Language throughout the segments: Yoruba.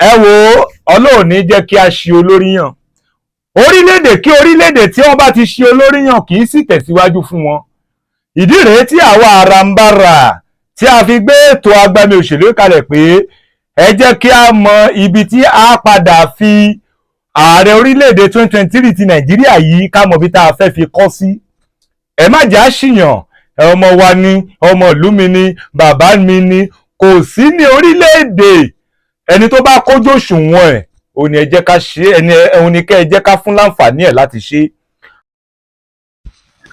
Ẹ wo, Ọlọ́run ní jẹ́ kí a ṣe olórí yàn. Orílẹ̀-èdè kí orílẹ̀-èdè tí wọ́n bá ti ṣe olórí yàn kì í sì tẹ̀síwájú fún wọn. Ìdí rèé tí àwa àràǹbarà tí a fi gbé ètò agbami òṣèlú kalẹ̀ pé ẹ jẹ́ kí a mọ ibi tí a padà fi ààrẹ orílẹ̀-èdè 2023 ti Nàìjíríà yìí, ká mọ ibi tá a fẹ́ fi kọ́ sí. Ẹ má jẹ́ àṣìyàn. Ọmọ wa ni, ọmọ ìlú mi ni, bàbá mi ni, kò sí ní orílẹ̀-èdè. Ẹni tó bá kójú òṣùwọ̀n ẹ̀ òun ni ẹ jẹ́ ká ṣe, ẹni òun ni kẹ́ ẹ jẹ́ ká fún láǹfààní ẹ̀ láti ṣe.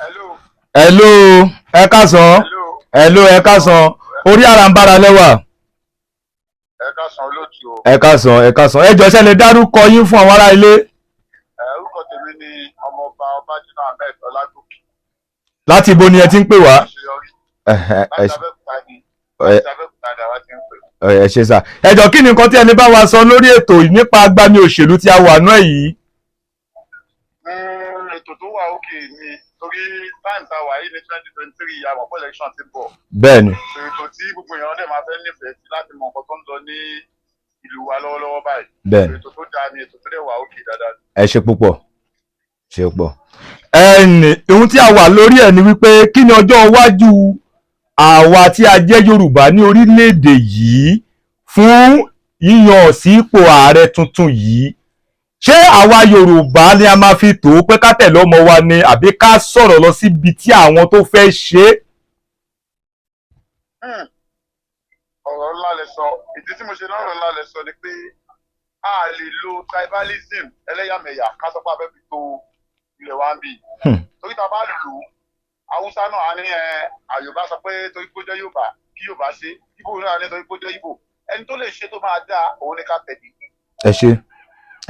Hello. Hello, ẹ káàsán. Hello. Hello, ẹ káàsán. Orí àràǹbarà lẹ́wà. Ẹ káàsán, olóòtú o. Ẹ káàsán, ẹ káàsán. Ẹ jọ̀ọ́, ṣé lè dárúkọ yín fún àwọn ará ilé? Ẹ, orúkọ tèmi ni Ọmọọba Ọbájúná Ahmed Ọlágòkè. Láti ibo ni ẹ ti ń pè wá? Àṣeyọrí. Ẹhẹ, ẹ Láti Abẹ́òkúta ni. Láti Abẹ́òkúta ni àwa ti ń pè. Ẹ ṣe sà. Ẹ jọ̀ọ́, kí ni nǹkan tí ẹni bá wa sọ lórí ètò yìí nípa agbami òṣèlú tí a wà náà yìí? Ètò tó wà òkè ni, torí time tá a wà yìí ní 2023, àwọn election ti bọ̀. So ètò tí gbogbo èèyàn dẹ̀ máa fẹ́ nífẹ̀ẹ́ sí láti mọ nǹkan tó ń lọ ní ìlú wa lọ́wọ́lọ́wọ́ báyìí. Ètò tó dáa ni, ètò tó dẹ̀ wà òkè dáadáa ni. Ẹ ṣe púpọ̀, ṣe púpọ̀. Ẹnì ohun tí a wà lórí ẹ̀ ni wípé kí ni ọjọ́ iwájú àwa tí a jẹ́ Yorùbá ní orílẹ̀-èdè yìí fún yíyan sípò ààrẹ tuntun yìí? Ṣé àwa Yorùbá ni a máa fi tó pé ká tẹ̀lé ọmọ wa ni, àbí ká sọ̀rọ̀ lọ síbi tí àwọn tó fẹ́ ṣe é? Ọ̀rọ̀ ńlá lẹ sọ. Ìdí tí mo ṣe lọ́rọ̀ ńlá lẹ sọ ni pé a lè lo tribalism, ẹlẹ́yàmẹ̀yà, ká sọ pé a fẹ́ fi tó ilẹ̀ wa ń bì. Torí tá a bá lò ó, Haúsá náà á ní ẹ àyòbá sọ pé torí pé ó jẹ́ Yorùbá kí Yorùbá ṣe, Ìgbò náà ní torí pé ó jẹ́ Ìgbò. Ẹni tó lè ṣe tó máa dáa, òun ni ká tẹ̀lé. Ẹ ṣe,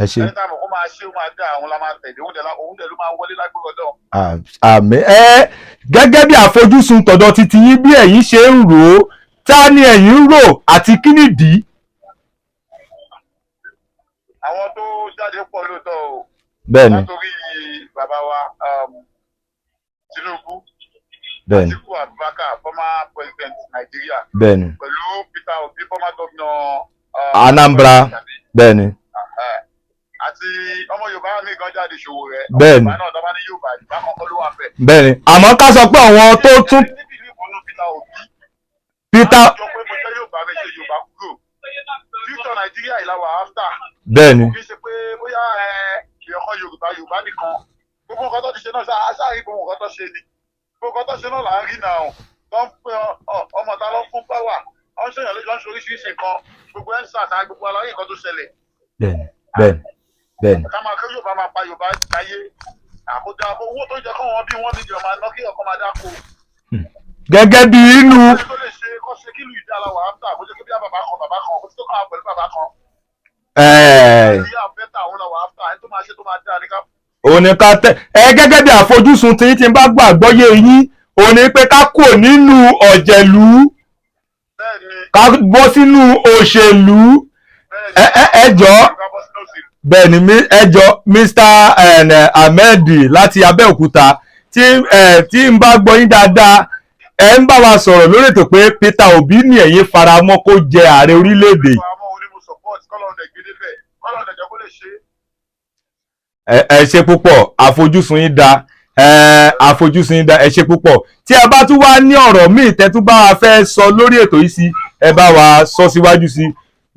ẹ ṣe. Ẹni tá a mọ̀ kó máa ṣe, ó máa dáa, òun la máa tẹ̀lé. Òun dẹ̀ ló máa wọlé lágbóró náà. Àmín. Ẹ gẹ́gẹ́ bí àfojúsùn tọ̀dọ̀ titi yín, bí ẹ̀yin ṣe ń rò ó, ta ni ẹ̀yin ń rò àti kí nìdí? Àwọn tó jáde pọ̀ lóòótọ́ o. Látòrí bàbá wa Tinubu, Atiku Abubakar, former president Nigeria, pẹ̀lú Peter Obi, former governor Anambra. Àti ọmọ Yorùbá mi kan jáde, Sowore. Yorùbá náà dábàá ní Yorùbá, Yorùbá kọ́kọ́ ló wà bẹ́ẹ̀. Bẹ́ẹ̀ni, àmọ́ ká sọ pé àwọn tó tún níbi ìlú ìkànnì Peter Obi. Peter. Jọ pé mo jẹ́ Yorùbá, mi ṣe Yorùbá kúrò. Future Nàìjíríà ìlàwọ̀ after. Bẹ́ẹ̀ni. Kì í ṣe pé bóyá ẹ ìyọkan Yorùbá, Yorùbá nìkan. Gbogbo nǹkan tó ti ṣe náà, ṣáà rí gbogbo nǹkan tó ṣe ni, gbogbo nǹkan tó ṣe náà là ń rí náà. Tó ń pè ọmọ ta ló fún power, ọ ń ṣèyàn lójú, ọ ń ṣe oríṣiríṣi nǹkan, gbogbo ẹ̀ ń sàtà, gbogbo alárí nǹkan tó ṣẹlẹ̀. bẹ́ẹ̀ni bẹ́ẹ̀ni bẹ́ẹ̀ni Ká máa kí Yorùbá máa pa Yorùbá láyé àkójọ owó tó jẹ kọ́ wọn bí wọ́n mílíọ̀nù máa ná kí ọkọ̀ máa dáko. Gẹ́gẹ́ bí inú Ẹni tó lè ṣe kó ṣe kí ìlú ìdá la wà áfíà, kó jẹ́ kí bí bàbá kan, bàbá kan kó tó kàn án pẹ̀lú bàbá kan. Nàìjíríà better, òun la wà áfíà. Ẹni tó máa ṣe tó máa dáa ní ká Òun ni ká tẹ ẹ. Gẹ́gẹ́ bí àfojúsùn tí tí ń bá gbàgbọ́ yé yín, òun ni pé ká kúrò nínú ọ̀jẹ̀lú, ká bọ́ sínú òṣèlú. Ẹ jọ̀ọ́. Ká bọ́ sínú òṣèlú. Bẹ́ẹ̀ni, mi ẹ jọ̀ọ́, Mr Ahmed láti Abẹ́òkúta, tí ń bá gbọ́ yín dáadáa, ẹ ń bá wa sọ̀rọ̀ lórí ètò pé Peter Obi ní ẹ̀yin faramọ́ kó jẹ ààrẹ orílẹ̀-èdè. Àwọn onímọ̀ support kọ́lọ́run dẹ̀ gbé débẹ̀, kọ́lọ́run dẹ̀ jẹ́ kó lè ṣe é. Ẹ ṣe púpọ̀. Àfojúsùn yín da, ẹ àfojúsùn yín da. Ẹ ṣe púpọ̀. Tí ẹ bá tún wá ní ọ̀rọ̀ míì tẹ́ tún bá wa fẹ́ sọ lórí ètò yìí sí, ẹ bá wa sọ síwájú sí,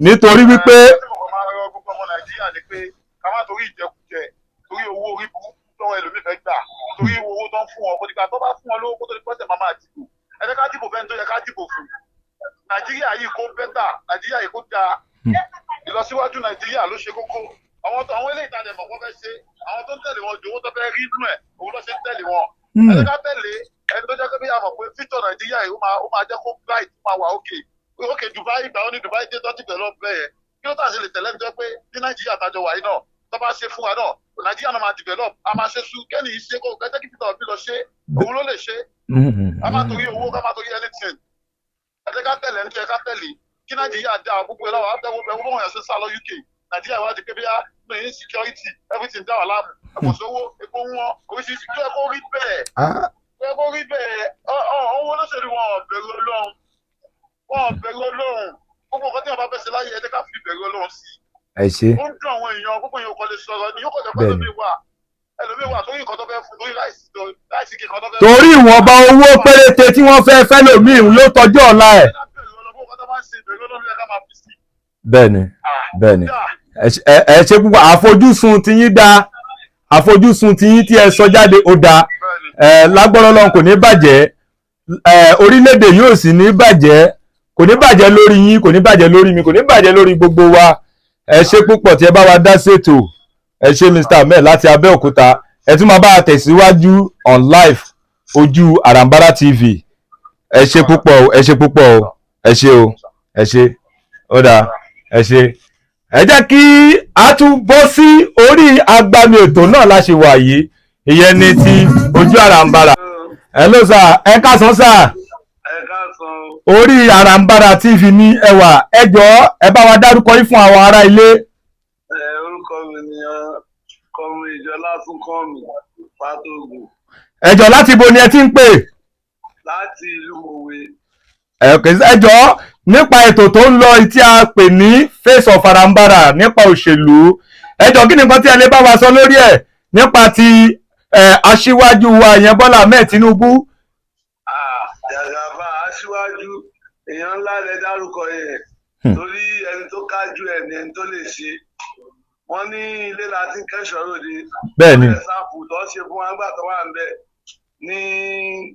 nítorí wípé Ẹ tí mo kàn máa rọ gbogbo ọmọ Nàìjíríà ni pé ká má torí ìjẹkújẹ, torí owó orí burúkú tọwọ́ ẹlòmíì fẹ́ gbà, torí owó tó ń fún wọn kó nígbà tó bá fún wọn lówó kó tó ní pọ́sẹ̀ máa máa dìbò. Ẹ jẹ́ ká dìbò fẹ́ni tó yẹ ká dìbò fún. Nàìjíríà yìí kó better, Nàìjíríà yìí kó dáa. Ìlọsíwájú Nàìjíríà ló ṣe kókó. Àwọn tó àwọn eléyìí tàdé mọ̀ kó fẹ́ ṣe, àwọn tó ń tẹ̀lé wọn jù, owó tó fẹ́ rí inú ẹ̀, òun ló ṣe ń tẹ̀lé wọn. Ẹ jẹ́ ká tẹ̀lé ẹni tó jẹ́ pé bí a mọ̀ pé future Nàìjíríà yìí, ó máa jẹ́ kó bright, ó máa wà okay okay. Dubai, ìgbà ó ní Dubai dé tó ti develop bẹ́ẹ̀ yẹn, kí ló tà ṣe lè tẹ̀lé ẹni tó jẹ́ pé ní Nàìjíríà tájọ wà yìí náà, tó bá ṣe fún wa náà, Nàìjíríà náà máa develop. A máa ṣe sú kẹ́ni yìí ṣe kó kẹ́jẹ́ kí Peter Obi lọ ṣe, òun ló lè ṣe. Ká má torí owó, ká má torí anything. Ẹ jẹ́ ká tẹ̀lé ẹni tó yẹ ká tẹ̀lé kí Nàìjíríà dáa. Gbogbo ẹ̀ láwọn àtẹ̀wọ́ bẹ̀ wọ́n yẹn ṣe sá lọ UK. Nàìjíríà wá di pé bíyà ní insecurity, everything dá wà láàmú, kò sówó, epo wọn, oríṣiríṣi tó yẹ kó rí bẹ́ẹ̀, tó yẹ kó rí bẹ́ẹ̀. Owó olóṣèlú, wọn ò bẹ̀rù Ọlọ́run, wọn ò bẹ̀rù Ọlọ́run. Gbogbo nǹkan tí wọn bá fẹ́ ṣe láyé, ẹ jẹ́ ká fi bẹ̀rù Ọlọ́run sí i. Ẹ ṣe. Ó ń dùn àwọn èèyàn púpọ̀, yóò kọ́ lè sọ̀rọ̀ ni yóò kọ́ lè pẹ́. Bẹ́ẹ̀ni. Ẹlòmíì wà torí nǹkan tó fẹ́ fún, torí láìsí kí nǹkan tó fẹ́. Torí ìwọ̀nba owó péréte tí wọ́n fẹ́ fẹ́ lòmíì ló tọjú ọ̀la ẹ̀. Bẹ́ẹ̀ni, bẹ́ẹ̀ni, ẹ ṣe púpọ̀. Àfojúsùn tiyín dáa, àfojúsùn tiyín tí ẹ sọ jáde ó dáa. Ẹ lágbọ́rọ̀ Ọlọ́run, kò ní bàjẹ́. Ẹ orílẹ̀-èdè yóò sì ní bàjẹ́, kò ní bàjẹ́ lórí yín, kò ní bàjẹ́ lórí mi, kò ní bàjẹ́ lórí gbogbo wa. Ẹ ṣe púpọ̀ tí ẹ bá wa dá ṣètò. Ẹ ṣe, Mr. Ahmed láti Abẹ́òkúta. Ẹ tún máa bá a tẹ̀síwájú on live ojú Àràǹbarà TV. Ẹ ṣe púpọ̀ o, ẹ ṣe púpọ̀ o, ẹ ṣe o, ẹ ṣe. Ó dáa, ẹ ṣe. Ẹ jẹ́ kí a tún bọ́ sí orí agbami ètò náà la ṣe wà yìí, ìyẹn ní ti ojú Àràǹbarà. Hello sir, ẹ káàsán sir. Ẹ káàsán o. Orí Àràǹbarà TV ní ẹwà. Ẹ jọ̀ọ́, ẹ bá wa dárúkọ yín fún àwọn ará ilé. Ẹ orúkọ mi ni kọmi ìjọlá Súnkànmí Fátógùn. Ẹ jọ̀ọ́, láti ibo ni ẹ ti ń pè? Láti ìlú Mòwe. Ẹ ẹ jọ̀ọ́, nípa ètò tó ń lọ tí a pè ní Face of Àràǹbarà nípa òṣèlú, ẹ jọ̀ọ́, kí ni nǹkan tí ẹ lè bá wa sọ lórí ẹ̀ nípa ti aṣíwájú wa ìyẹn Bọ́lá Ahmed Tinubu? Jàgàbá aṣíwájú, èèyàn ńlá lẹ dárúkọ yẹn, torí ẹni tó kájú ẹ ní ẹni tó lè ṣe. Wọ́n ní ilé la ti ń kẹ́ṣọ̀ọ́ ròde. Sáàpù tó ṣe fún wa nígbà tó wà ń bẹ̀ ní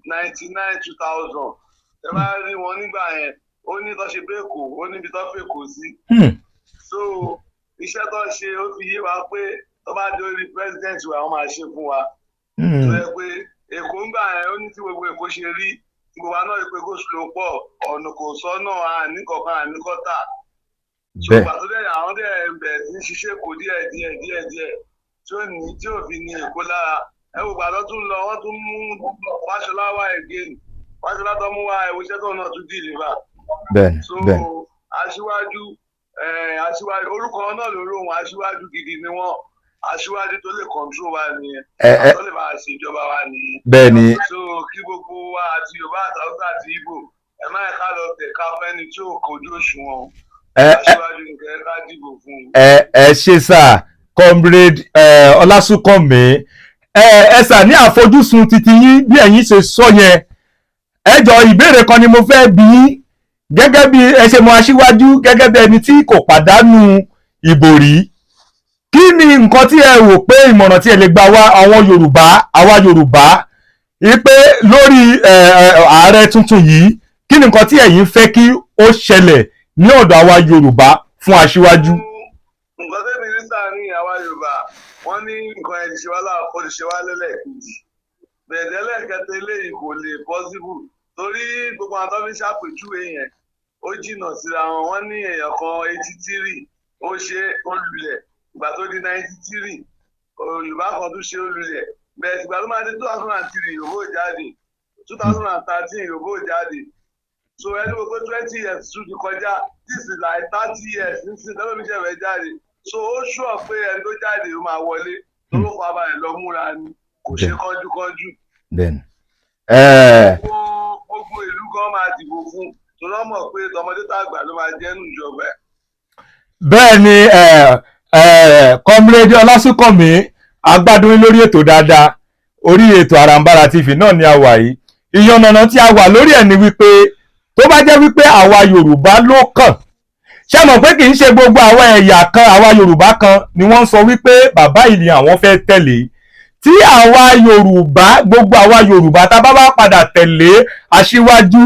99, 2000, ẹ bá rí wọn nígbà yẹn, ó ní tó ṣe bẹ́ẹ̀ kó, ó níbi tó fẹ́ kó sí. So iṣẹ́ tó ṣe, ó fi yé wa pé tó bá dé orí president wa, wọ́n máa ṣe fún wa. Tó yẹ pé Èkó ń gbà yẹn, ó ní tí gbogbo Èkó ṣe rí, gbogbo wa náà rí pé kó slow pọ̀, ọ̀nà kò sọ́nà, àní kankan, àní kọ́tà. So pàtó dẹ̀ àwọn dẹ̀ bẹ̀rẹ̀ sí ní ṣiṣẹ́ kò díẹ̀ díẹ̀ díẹ̀ díẹ̀ tí ó ní tí ò fi ní Èkó lára. Ẹ wò gbàdọ́ tún lọ, wọ́n tún mú Fáṣọlá wá again. Fáṣọlá tó mú wá, ẹ̀wò iṣẹ́ tó náà tún deliver. So aṣíwájú, aṣíwájú, orúkọ náà lórí òun, aṣíwájú gidi ni wọ́n. Aṣíwájú tó lè control wa nìyẹn, tó lè máa ṣe ìjọba wa nìyẹn. So kí gbogbo wa, àti Yorùbá, àti Haúsá, àti Ìgbò, ẹ má ká lọ tẹ̀ ká fẹ́ni tí ò kojú òṣùwọ̀n. Aṣíwájú nìkan ká dìbò fún un. Ẹ ẹ ṣe sir, Comrade Ọlásùnkànmí. Ẹ ẹ sà, ní àfojúsùn titi yín bí ẹ̀yin ṣe sọ yẹn, ẹ jọ, ìbéèrè kan ni mo fẹ́ bi yín. Gẹ́gẹ́ bí ẹ ṣe mọ aṣíwájú gẹ́gẹ́ bí ẹni tí kò pàdánù ìbò rí, kí ni nǹkan tí ẹ rò pé ìmọ̀ràn tí ẹ lè gbà wá àwọn Yorùbá, àwa Yorùbá, wípé lórí ààrẹ tuntun yìí, kí ni nǹkan tí ẹ̀yin fẹ́ kí ó ṣẹlẹ̀ ní ọ̀dọ̀ àwa Yorùbá fún aṣíwájú? Nǹkan tẹ́mi ní sáàrin àwa Yorùbá, wọ́n ní nǹkan ẹ̀ ti ṣe wá láàkó, ti ṣe wá lẹ́lẹ́kejì, bẹ̀ẹ̀dẹ̀ lẹ́ẹ̀kẹta eléyìí kò lè possible, torí gbogbo àwọn tó fi ń ṣàpèjúwe yẹn, ó jìnnà síra wọn. Wọ́n ní èèyàn kan 83, ó ṣe, ó lulẹ̀. Ìgbà tó di 93, Yorùbá kan tún ṣe, ó lulẹ̀. Bẹ́ẹ̀ ìgbà tó máa di 2003, Yorùbá ò jáde. 2013, Yorùbá ò jáde. So ẹni wo pé 20 years tún ti kọjá, this is like 30 years nísìnyí tẹ́lẹ̀ mi ṣẹ̀fẹ̀ jáde. So ó ṣùọ̀ pé ẹni tó jáde ó máa wọlé, lórúkọ abalẹ̀ lọ múra ni, kò ṣe kánjúkánjú. Bẹ́ẹ̀ni. Gbogbo ìlú gan máa dìbò fún, tó lọ́ mọ̀ pé tọmọdé tàgbà ló máa jẹ́ nù ìjọba ẹ̀. Bẹ́ẹ̀ ni, Comrade Ọlásùnkànmí, agbádùn yín lórí ètò dáadáa. Orí ètò Àràǹbarà TV náà ni a wà yìí. Ìyànnànà tí a wà lórí ẹ̀ ni wípé tó bá jẹ́ wípé àwa Yorùbá ló kàn, ṣé mọ̀ pé kì í ṣe gbogbo àwọn ẹ̀yà kan, àwa Yorùbá kan ni wọ́n ń sọ wípé bàbá yìí ni àwọn fẹ́ tẹ̀lé. Tí àwa Yorùbá, gbogbo àwa Yorùbá, tá a bá bá padà tẹ̀lé aṣíwájú,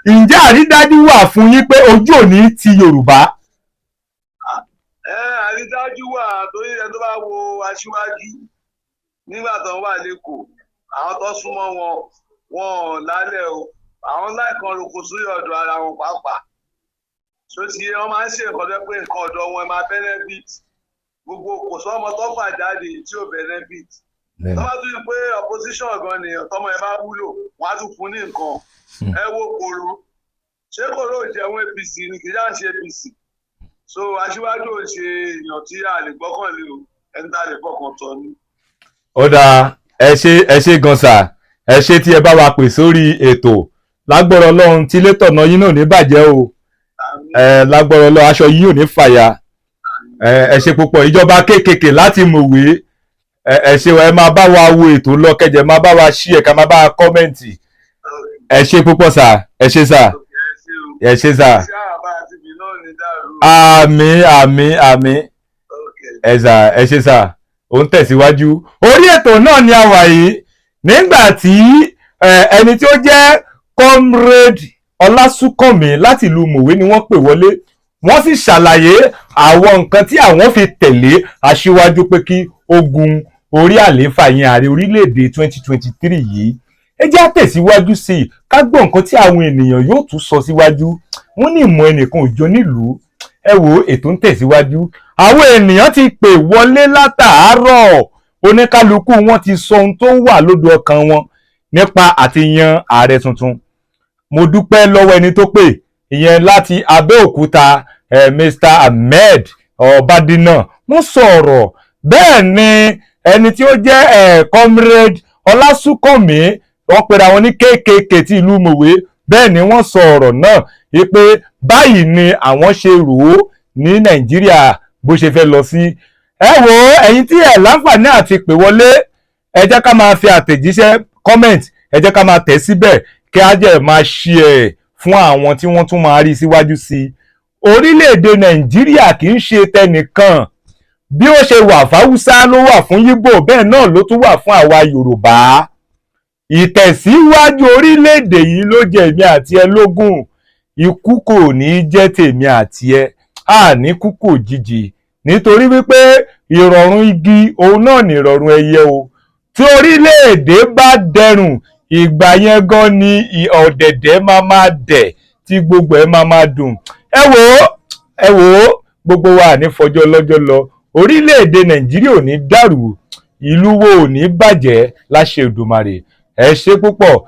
ǹjẹ́ àrídájú wà fún yín pé ojú òní ti Yorùbá? Ẹ àrídájú wà, torí ẹni tó bá wo aṣíwájú nígbà tó ń wà lẹ́kọ̀ọ́, àwọn tó súnmọ́ wọn, wọn ò lálẹ́ o. Àwọn láìkan roko sórí ọ̀dọ̀ ara wọn pàápàá tó ti yé wọn, máa ń ṣe nǹkan tó pé nǹkan ọ̀dọ̀ wọn máa benefit gbogbo. Kò sọ́mọ tó fà jáde tí ò benefit. Tó bá tún yí pé opposition gan nìyẹn, tọmọ ẹ bá wúlò, wọn á tún fún ní nǹkan. Ẹ wo Kòró, ṣé Kòró ò jẹun APC ni? Kì í ṣáà ń ṣe APC. So aṣíwájú ò ṣe èèyàn tí a lè gbọ́kànlé o, ẹni tá a lè fọkàn tán ni. Ó dáa, ẹ ṣe, ẹ ṣe gan sà. Ẹ ṣe tí ẹ bá wa pè sórí ètò. Lágbọ́rọ̀ Ọlọ́run, tí létọ̀nà yín náà ní bàjẹ́ o. Ẹ lágbọ́rọ̀ Ọlọ́run, aṣọ yín ò ní fàya. Ẹ ṣe púpọ̀, ìjọba kéékèèké láti Mòwe. Ẹ ṣe, ẹ máa bá wa wo ètò lọ, kẹjẹ máa bá wa ṣí ẹ, ká máa bá wa comment. Ẹ ṣe púpọ̀ sir, ẹ ṣe sir. Ẹ ṣé o. Ẹ ṣe sir. Ṣé àbá àti ibi náà ní dàrú? Àmín, àmín, àmín. Ẹ sir, ẹ ṣe sir. Ó ń tẹ̀síwájú. Orí ètò náà ni a wà yìí nígbà tí ẹni tí ó jẹ́ Comrade Ọlásùnkànmí láti ìlú Mòwe ni wọ́n pè wọlé. Wọ́n sì ṣàlàyé àwọn nǹkan tí àwọn fi tẹ̀lé aṣíwájú pé kí ogun orí àlééfà yẹn, ààrẹ orílẹ̀-èdè 2023 yìí. Ẹ jẹ́ á tẹ̀síwájú sí i, ká gbọ́ nǹkan tí àwọn ènìyàn yóò tún sọ síwájú. Wọ́n ní ìmọ̀ ẹnìkan ò jọ nílùú. Ẹ wo, ètò ń tẹ̀síwájú. Àwọn ènìyàn ti pè wọlé látàárọ̀. Oníkálukú wọn ti sọ ohun tó wà lódò ọkàn wọn nípa àti yan ààrẹ tuntun. Mo dúpẹ́ lọ́wọ́ ẹni tó pè ìyẹn láti Abẹ́òkúta, Mr Ahmed Ọbadínà. Wọ́n sọ̀rọ̀. Bẹ́ẹ̀ ni ẹni tí ó jẹ́ Comrade Ọlásùnkànmí, wọ́n pera wọn ní kéékèèké tí ìlú Mòwe. Bẹ́ẹ̀ ni wọ́n sọ ọ̀rọ̀ náà wípé báyìí ni àwọn ṣe rò ó ní Nàìjíríà bó ṣe fẹ́ lọ sí. Ẹ wo, ẹ̀yin tí ẹ láǹfààní àti pè wọlé, ẹ jẹ́ ká máa fi àtẹ̀jíṣẹ́ comment, ẹ jẹ́ ká máa tẹ̀ síbẹ̀, kí á jẹ́ máa share fún àwọn tí wọ́n tún máa rí síwájú sí i. Orílẹ̀-èdè Nàìjíríà kì í ṣe tẹnìkan. Bí ó ṣe wà fáwúsá ló wà fún Yíbò, bẹ́ẹ̀ náà ló tún wà fún àwa Yorùbá. Ìtẹ̀síwájú orílẹ̀-èdè yìí ló jẹ́ èmi àti ẹ lógún. Ikú kò ní í jẹ́ tèmi àti ẹ, a ní kú kò jìjì, nítorí wípé ìrọ̀rùn igi òun náà ní ìrọ̀rùn ẹyẹ o. Tí orílẹ̀-èdè bá dẹrùn, ìgbà yẹn gan ni ọ̀dẹ̀dẹ̀ máa máa dẹ̀, tí gbogbo ẹ̀ máa máa dùn. Ẹ wò ó, ẹ wò ó, gbogbo wa ní fọjọ́ lọ́jọ́ lọ. Orílẹ̀-èdè Nàìjíríà ò ní dàrú, ìlú wo ò ní bàjẹ́ láṣẹ Èdùmàrè. Ẹ ṣé púpọ̀.